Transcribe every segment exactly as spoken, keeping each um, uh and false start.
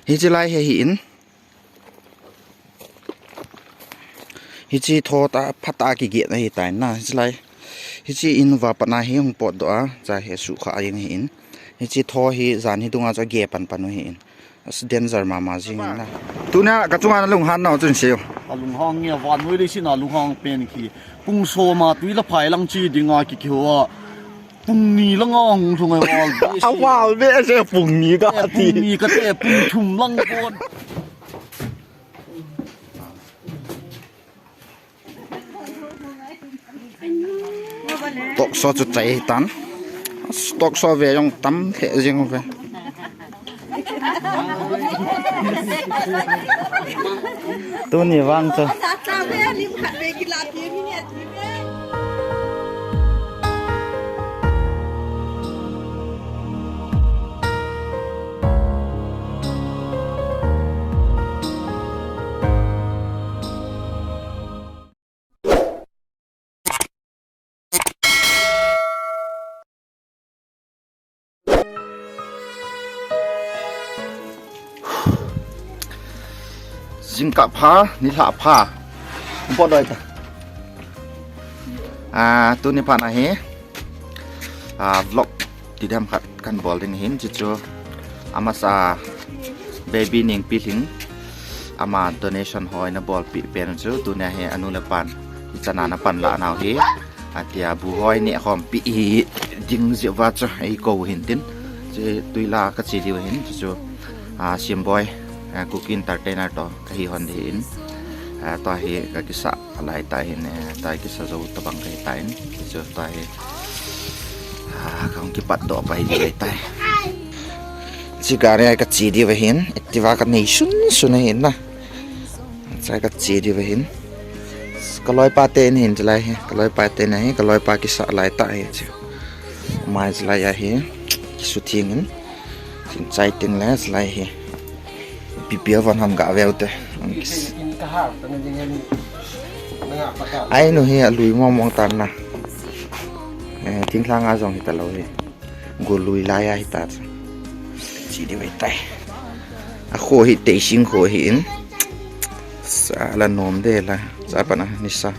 Hiche lai hi ahin. Hiche tho ta phat a kigeh na ahitai na. Hiche lai. Hiche in uva pat na hi hung potdoh a, cha hi asuhkhah jeng ahin. Hiche tho hi jan hi dunga chu ageh panpan u ahin. As danger mama jing ahin na. Tunia kachunga nalunghan nau chun seiyo. Alunghang nge, vannoi leiset a lunghang pen khi. Pung som a tui le phai lang che dinga kikihou a. Pung ni langa hung lhung a val be. Aval be se pung ni ka ti. Pung ni kate, pung thum lang bon. Tokso chu chai tan. Tokso ve jong tam lheh jing uve. Tuni vang chu. Jingkah pha, nilhah pha. Bol doi ta. Ah, tuni phat na hi. Ah, vlog tidam khat kan bol ding ahin, chuchu. Amasa baby Nengpilhing. Ama donation ho eina bolpeh pen chu, tunia hi anu le apan. Hichana ana panlah nau hi. Atia bu hoi neh khompi hi ding jeh uva chu eikou hin tin. Chu tuila kache diu ahin chu chu, ah, Simboi, ah, Kuki Entertainer toh kahi hon ding ahin. Ah, tua hi kakisah alai tah ahin, eh, tua hi kisa jou tabang kahi tah ahin. Chu chu tua hi, ah, kahung kipatdoh pai diu ahitai. Chu gari a kache diu ahin, Activa kanei sunsun ahin na. Chai kache diu ahin. Kaloipa te in ahin chulai hi. Kaloipa te in ahi. Kaloipa kisah lai tah ahi chu. Mai chulai ahi. Kisutheng in. Chin chai teng le chulai hi. Ipi pi a von ham gah veu te. Ai nu hi alui mong mong tan na. Eh, thinglhang a jong hitalou hi. Golui lai ahi ta chu. Che diu ahitai. Akho hi teising kho ahin. Sa la nom de la. Sa pa na nisa.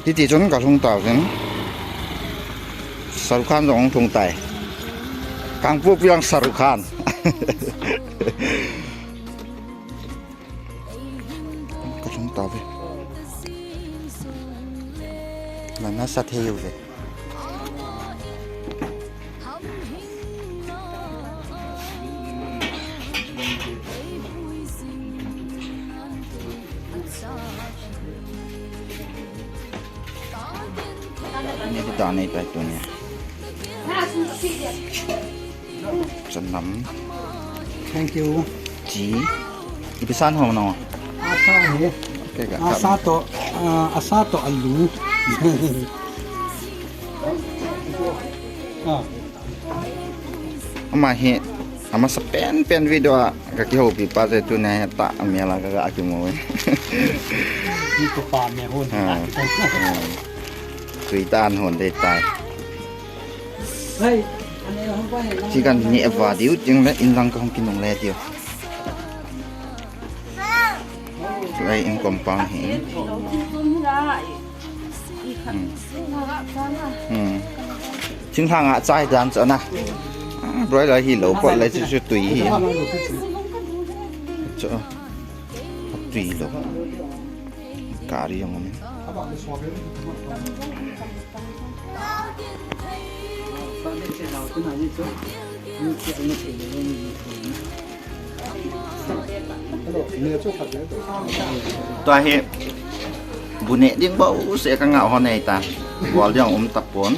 Hiti chun kalhung tauvin. Shahrukh Khan jong hung lhung tai. Kangpokpi lang Shahrukh Khan. Kalhung tauve. Nana sa thei uve. Ni ta nei tai tunia. Chanam. Thank you. Chi. Ipi san ho no? Asa he. Asa to, ah, asa to alu. Ah. Ama hi, amasa pen pen video a kakihoupi pa chu tunia hi ta amel a kaga kimu e. Ni ko pa me hon. Ah. Ah. Tui tan hon dei tai. Chi kan ni eva diu ting le in lang kahung kinungle diu. Lai in compound hi. Hmm. Hmm. Thinglhang a chai dan chu na. Ah, broiler hilou, pot lai chu chu tui hi. Chu. Tui lou. Gari jong um. Tua hi bu neh ding bou seh ka ngah hon ei ta. Bol ding um tapon.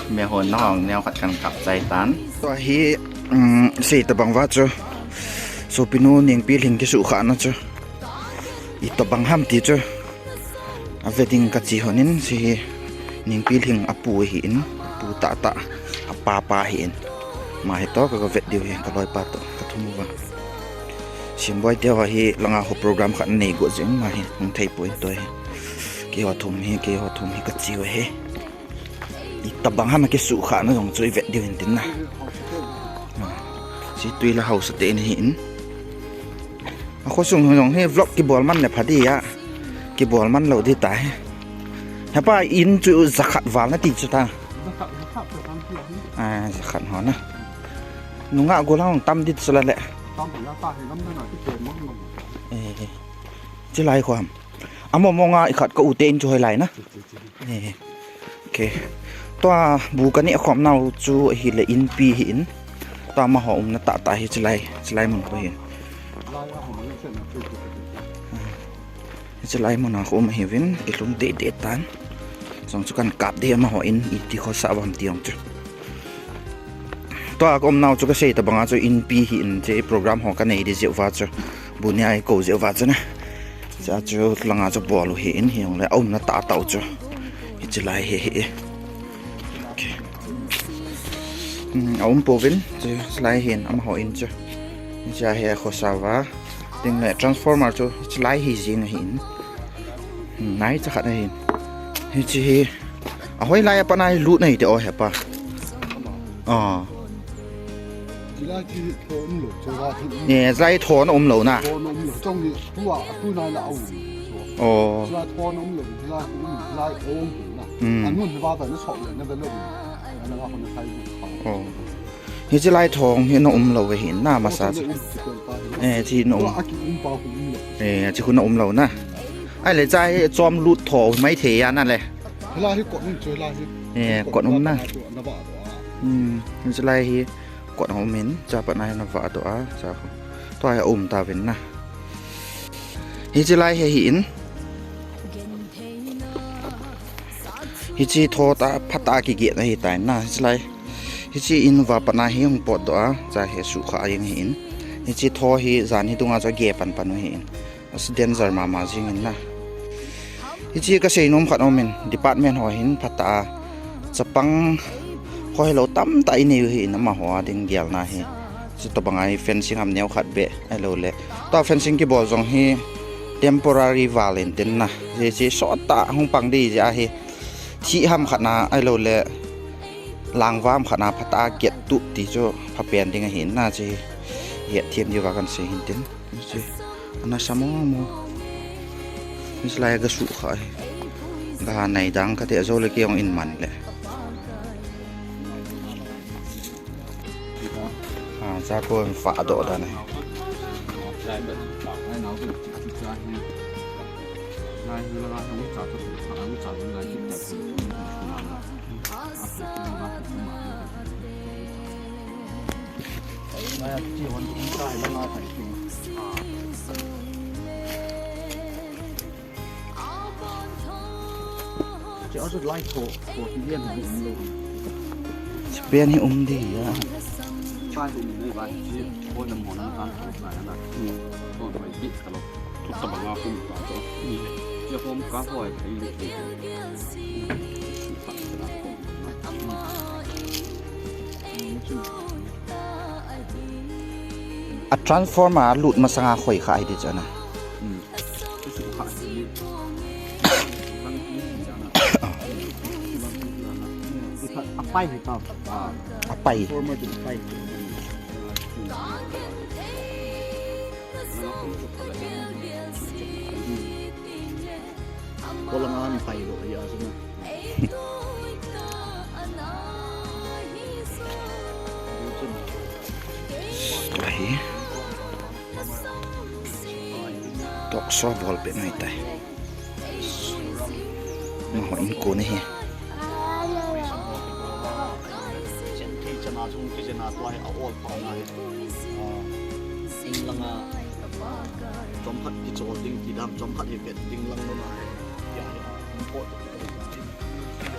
Me hon na hong neo khat kan kap chai tan. Tua hi, um, sei tabang va chu. Sopinu Nengpilhing kisuhkhah na chu. Itobang ham ti chu. A ve ding kache hon in, hiche hi Nengpilhing apu ahin, apu tahtah, apa pa ahin. Ama hi toh kaga vet diu hi, kaloipa toh kathum uva. Simboi te ho hi langa ho program khat anei got jing, ama hi hung thei poi toh hi. Keiho thum hi, keiho thum hi kache u ahi. Itobang ham akisuhkhah na jong chu ivet diu hin tin na. Hiche tui la hausa teni hin. Akhosung jong hi vlog kibol man le pha dia. Kibol man lou di ta hi. Hepa in chu jakhat val nati chu ta. A, jakhat ho na. Nungah gollhang tam di chu la le. Eh, chilai khu ham. Amo monga ikhat ka u te in chu hoilai na. Eh, okay. Tua bu kaneh khom nau chu ahile inpi hi in. Tua amaho umna tahtah hi chilai, chilai mun khu hi. Chilai muna khu um ahiuvin, kilhung deh deh tan. Jong chu kan kap deh amaho in iti khosa uvam ti jong chu. Tua ka um nau chu kasei tabanga chu inpi hi in che program ho kanei di jeh uva chu. Bu neh a ikou jeh uva chu na. Cha chu langa chu bol u hi in hijongle aumna tahtah u chu. Hiche lai hi hi. Okay. Hmm, aum pouvin, chu lai hin amaho in chu. Hiche hi akhosa uva. Tin le transformer chu hiche lai hi jing ahi in. Hmm, nai cha khat ahi in. Hiche hi. Ahoilai a pat na hi lut na hi te o hepa. Ah. Chilai chu tho umlou, chilai chu um. Eh, chilai tho na umlou na. Tho na umlou, chong ni tua, tu nai la um. Oh. Chilai tho na umlou, chilai um, chilai um na. Hmm. Anun ni ba ba na sok le na ba lou. Ana ba ko na sai. Oh. Hiche lai thong hi na umlou ve hin na masa chu. Eh, chi na um. Eh, chi khu na umlou na. Ahile cha hi chom lut tho mai thei a na le. Hilai hi kot um chu hilai hi. Eh, kot um na. Hmm, hiche lai hi kot um in cha pat na hi na vah doh a cha khu. Tua hi um tauvin na. Hiche lai hi hi in. Hiche tho ta phat a kigeh na hi tai na hiche lai. Hiche in uva pat na hi hung potdoh a, cha hi suhkhah jeng hi in. Hiche tho hi jan hi dunga chu age pan pan u hi in. Asa danger mama jing in na. Hiche kasei nom khat um in, department ho hin phat a chapang ho hilou tamtah inei u hi in amaho a ding gelna hi. Chutobang a hi fencing ham neo khat beh ahilou le. Tua fencing kibol jong hi temporary val in tin na. Hiche sot tah hung pang di jeh a hi. Thih ham khat na ahilou le. Langvam khat na phat a get tup ti chu phapen ding ahi na chu. Hetthem diuva kan sei hin tin. Chu. Ana sa mong mong. Hiche lai ga suhkhah hi. Ga nai dang kate ajou le kei jong in man le. Ah, cha ko in fa doh dan ahi. Pen hi um di a. A transformer lut masanga khoi kha hi di chu na. Apai hi ta. Apai. Kolang an pai lo ya sina. Ahi. Tokso bol pet noi tai. Amaho in kon ahi.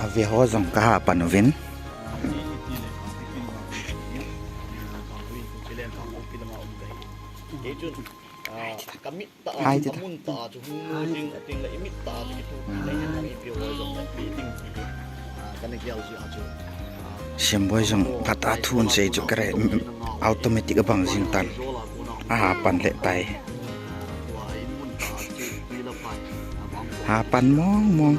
Ave ho jong kaha pan uvin. Hai tita. Semboi jong phat a thu in sei chu kare, automatic abang jing tan. Aha pan le tai. Ha pan mong mong.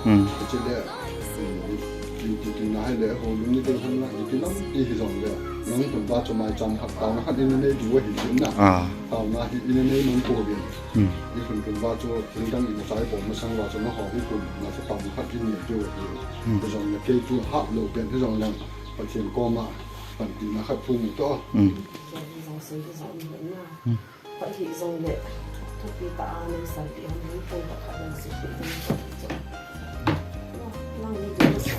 Hmm. Chule, hmm, ti, ti, ti na hai le, ho lum ni ding ham na, ti lam ti hi jong le, nang tun ba chu mai cham khat taona khat in nei diu ahi jin na. Ah. Taona hi in nei nang ko bin. Hmm. I hun tun ba chu, in dang in chai bom masang ba chu na ho hi kun, na chu taona khat in nei diu ahi. Hmm. Hi jong le kei chu hap lou pen hi jong le, Pathen koma, panpina khat phu mu to. Hmm. Jong sei, jong sei na. Hmm. Phat hi jong le, thupi ta a nang sanpi ham, nang pon ta kha nang si pi nang pon ta. Nang ni ding sa.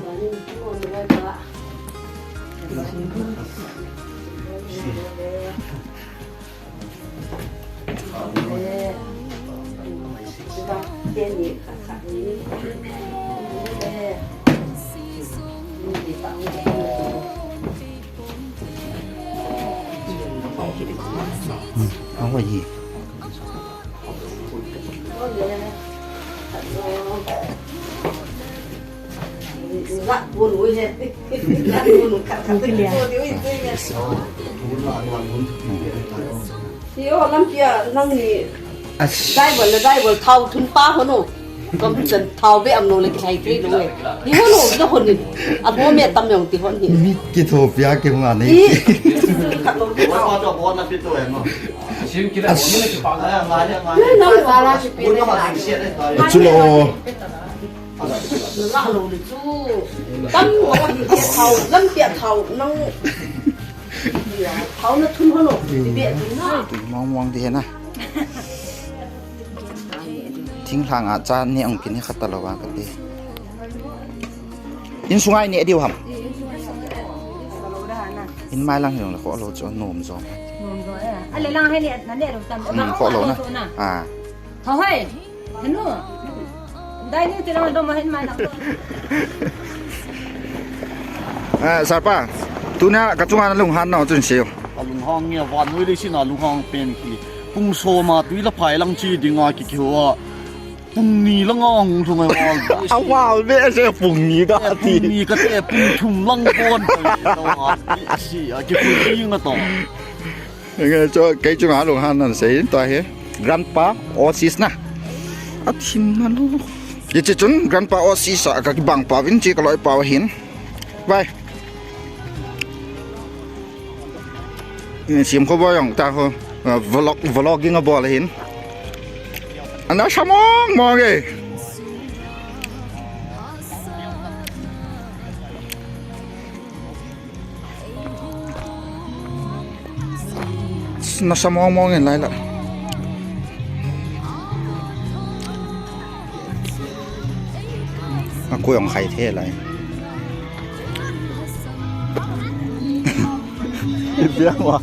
Nang ni ding sa. Yo, lampi a nang ni. As. Dai bol le, dai bol, thao thun pa ho no. Kom chan thao be am no le, kithai thei lo le. Ni ho no, lo ho ni. A bo me tam yong ti ho ni. Mi kitho pia ke ma nei. Ni. Khat lo ke thao. As. Ni na. Achu lo. Nala lo le chu. Tam ko hi ke thau, lam pia thau nang. Thau na thun ho lo. Ti be thun na. Mong mong ti na. Thinglhang a cha ni ang kini khat ta lo ba ka ti. Insunga i neh diu ham? In mai lang hi jong le kho lo chu nom jong. Nom jong e. A le lang he neh, na neh lo tam. Hmm, kho lo na. Ah. Tho hoi. Henu. Dai ni ti lang do ma hin mai lang. Eh, Sarpa. Tuna ka chunga na lunghan nau chun seiyo. A lunghang nge van noi le sina lunghang pen ki. Pung soma tui la phai lang chi dinga ki ki ho a. Pung ni lang a hung thung ai wal. A wal be se pung ni da ti. Pung ni ka te pung thum lang pon. Si a ki pung ni nga to. Nge cho kei chunga lunghan nan sei to he. Grandpa Oasis na. A thin na lo. Ye chi chun Grandpa Oasis a ka kibang pa vin chi ka loi pa hin. Bye. Sim kho ba jong ta ho, ah, vlog, vlogging a bol hin. Ana sa mong mong e. Nasa mong mong in lai la. A koi ong khai the lai. Biang wa.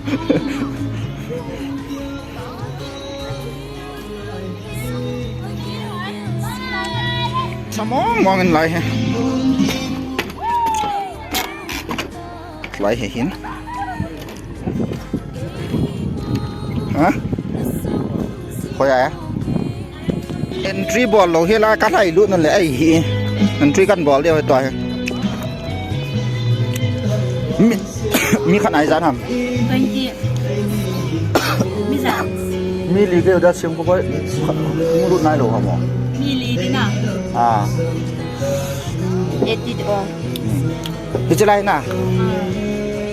Sa mong mong in lai he. Lai he hin. Ha? Khoi a? Entry bol lou hi la ka lai lut nan le ai hi. Entry kan bol deu to hi. Mi, mi khat nai jan ham? Twenty. Mi jan. Mi li deu da sim ko koi. Mu lut nai lou ham mo? Mi li di na. Ah. Eighty to. Hmm. Hiche lai na.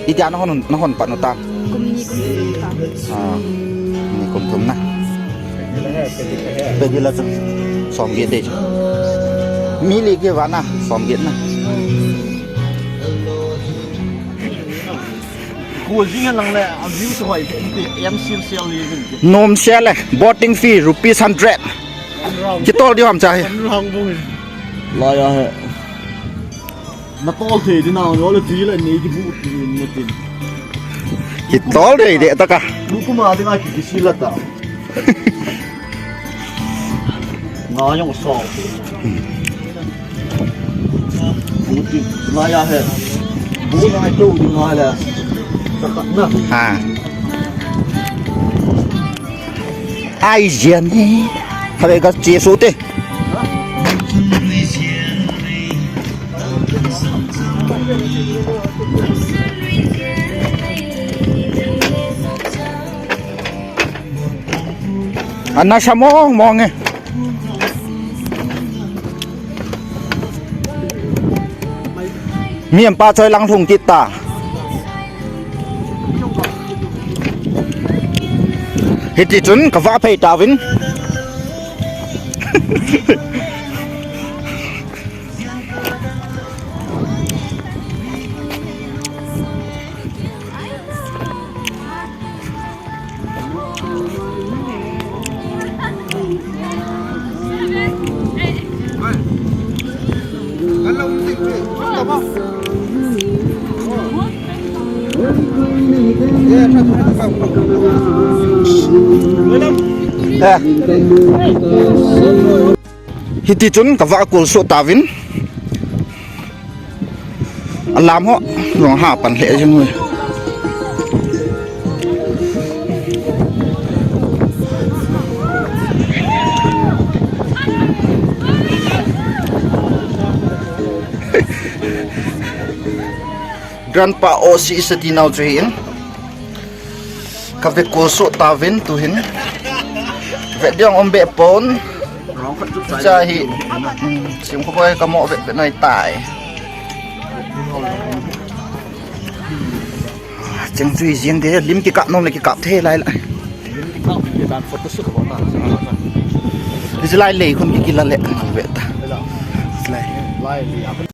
Itia na hon, na hon pat nu ta. Kum ni kum thum ta. Ah. Ni kum thum na. Pe di la chu. Som get de chu. Mi li ke va na. Som get na. Ko jing lang le, a view to hoi te, em sil sil li. Nom sia le. Boating fee rupees hundred. Kitol diu ham cha hi. Lai a he. Na tol thei di na, lo le ti le nei di bu ti ni tin. Kitol thei de ta ka. Lu kuma di nga ki ki si la ta. Nga jong so. Bu ti nga ya he. Bu nga to di nga la. Ta ka na. Ha. Ai jian ni. Hare ga che su te. Ana sa mong mong e. Mi em pa choi lang lhung kit ta. Hiti chun ka va phei ta vin. Eh. Hiti chun ka va kul su ta vin. Alam ho, jong ha pan le jong. Grandpa Oasis ati nau chu hin. Ka ve kol soh ta vin tu hin. Ve diang um be pon. Cha hi. Hmm, sim kho boi ka mo ve ve noi tai. Cheng chui jing de lim ki kap nom le ki kap the lai lai. Lim ki kap de dan photo shoot ko na. Isi lai lei khun ki kila le ve ta. Isi lai. lai li a